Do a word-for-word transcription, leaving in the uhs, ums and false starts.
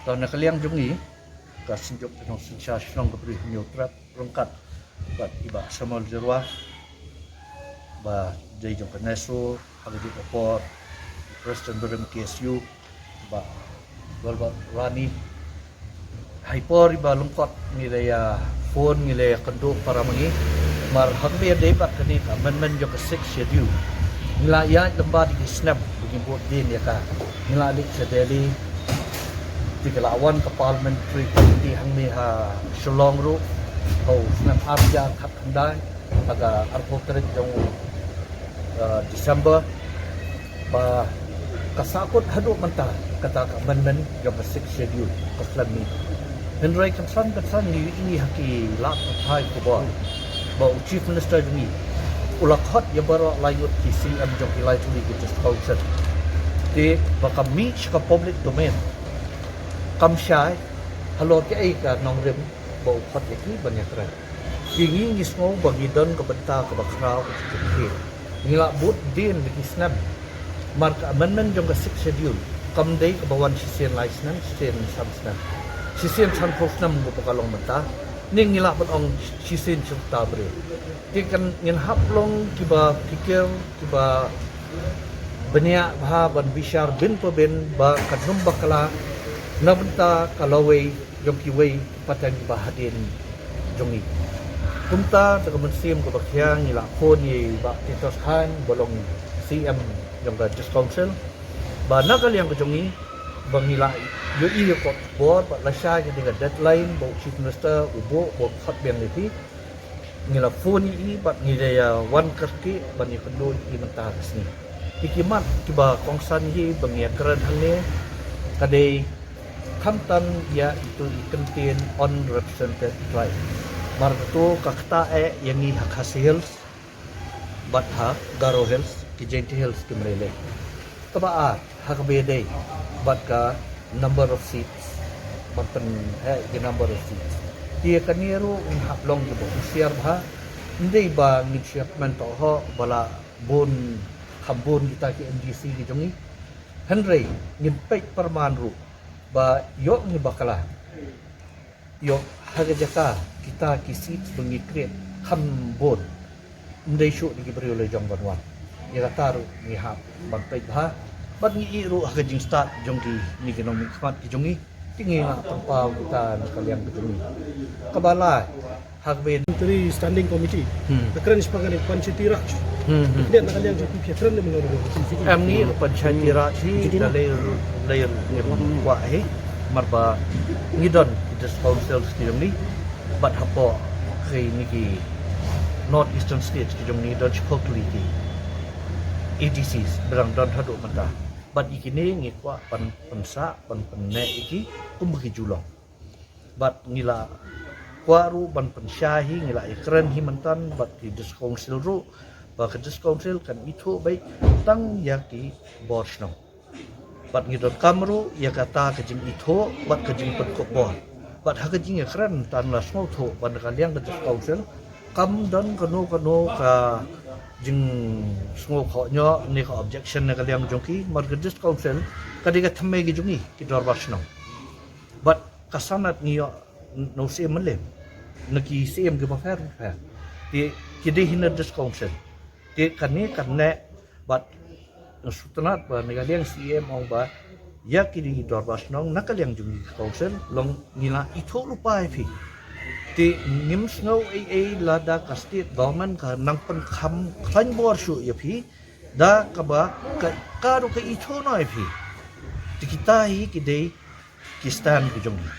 To na ka liang jong ngi, ka Synjuk Nongshong Synshar Shnong ka Bri Hynñiewtrep ryngkat bad i Bah Samuel Jyrwa, ba dei jong ka NESO, ha kajuh ka por President barim K S U, Bah Wilbert Rani. Ha i por iba lyngkot ngi la ïa phone, ngi la ïa kynduh para ma ngi. Namar hangta ïadei bad kane ka amendment jong ka Sixth Schedule, ngi la ïaid lem bad ïa ki snem ba ngi bud dien ïa ka. Ngi la leit sha Delhi, te ka la wan ka Parliamentary Committee hangne ha Shillong ruh ha u snem ar hajar khatkhyndai, ha ka arphew tarik jong, eh, December, ba ka sahkut haduh mynta kata ka amendment jong ka Sixth Schedule ka khlem mih. Hynrei kynsan kynsan ngi ïohi ha ki lad pathai khubor ba u Chief Minister jong ngi u la khot ïa baroh lai ngut ki C M jong ki lai tylli ki District Council. Te ba ka mih sha ka public domain, kam shai halor kaei ka nongrim ba u khot ïa ki ban ïakren. Te ngi ngi sngew ba ngi don ka bynta kaba khraw ka jingkyrkieh. Ngi la bud dien da ki snem. Namar ka amendment jong ka Sixth Schedule kam dei kaba wan shisien lai snem, shisien san snem, shisien sanphew snem kumba ka long mynta. Ngi ngi lah ban ong shisien shirta briew. Te kan ngin hap long kiba phikir, kiba bniah bha ban bishar bin pa bin ba kan ym bakla na bynta ka lawei jong kiwei ki pateng kiba hadien jong ngi. Kumta da ka mynsiem kaba khia ngi la phone ïa i Bah Titos Chyne ba long C M jong ka District Council, ba na ka liang ka jong ngi ba ngi la ïohi ïa ka khubor ba lashai ka dei ka deadline ba u Chief Minister u buh ba u khot biang ïa phi. Ngi la phone ïa i bad ngi la ïa wan kyrkieh ban ïakynduh ïa i mynta ka sngi. Te ki mat kiba kongsan hi ba ngi ïakren hangne ka dei khamtam ïa itu i kyntien unrepresented tribe. Namar katu ka ktah eh ïa ngi ha Khasi Hills bad ha Garo Hills, ki Jaintia Hills kim lei lei. Kaba ar, ha kaba ïadei bad ka number of seats, ban pynheh ki number of seats. Te kane ruh ngin hap long kiba husiar bha. Ym dei ba ngin shu ïakmen tohhoh ba la bun kham bun kita ki M D C ki jong ngi. Hynrei ngin peit pyrman ruh ba ïoh ngi bakla, ïoh ha ka jaka kita ki seats ba ngi create kham bun, ym dei shuh da ki briew la jong ban wan. Ïa kata ruh ngi hap ban peit bha. Bad ngi ïohi ruh ha ka jingstad jong kine ki nongmihkhmat ki jong ngi, te ngi lah pynpaw kita na ka liang ka jong ngi. Kaba lai, ha kaba Parliamentary Standing Committee, hmm, ka kren shaphang kane ka Panchayati Raj. Hmm, hmm. Kane na ka liang jong phi, phi kren ne mynno mynno? Em, ngi ka Panchayati Raj hi da lei lei ngi kwah hi, namar ba ngi don ki District Councils ki jong ngi, bad hapoh kine ki North Eastern States ki jong ngi don shiphew tylli ki A D Cs ba dang don haduh mynta. Bad ïa kine ngi kwah ban pynsah, ban pynneh ïa ki kumba ki ju long. Bad ngi la kwah ruh ban pynshai hi, ngi la ïakren hi mynta bad ki District Council ruh, ba ka District Council kan ithuh beit tang ïa ki bor shnong. Bad ngi donkam ruh ïa kata ka jingithuh bad ka jingpynkup bor. Bad ha ka jingïakren tang la sngewthuh ba na ka liang ka District Council kam don kano kano ka jingsngewkhohñiuh ne ka objection na ka liang jong ki, namar ka District Council ka dei ka thymmei ka jong ngi ki dorbar shnong. Bad ka sanad ngi ïoh na u Syiem Mylliem, na ki Syiem kiba pher pher, te ki dei hi na District Council. Te kane kan neh bad nga sngewtynnat ba na ka liang Syiem ong ba ïa ki dorbar shnong na ka liang jong ngi ka Council long ngi la ithuh lypa ïa phi. Te ngim sngew ei ei lada ka State Government ka nang pynkham khlaiñ bor shuh ïa phi da kaba ka, ka ruh ka ithuh noh ïa phi. Te kita hi ki dei ki stand ki jong ngi.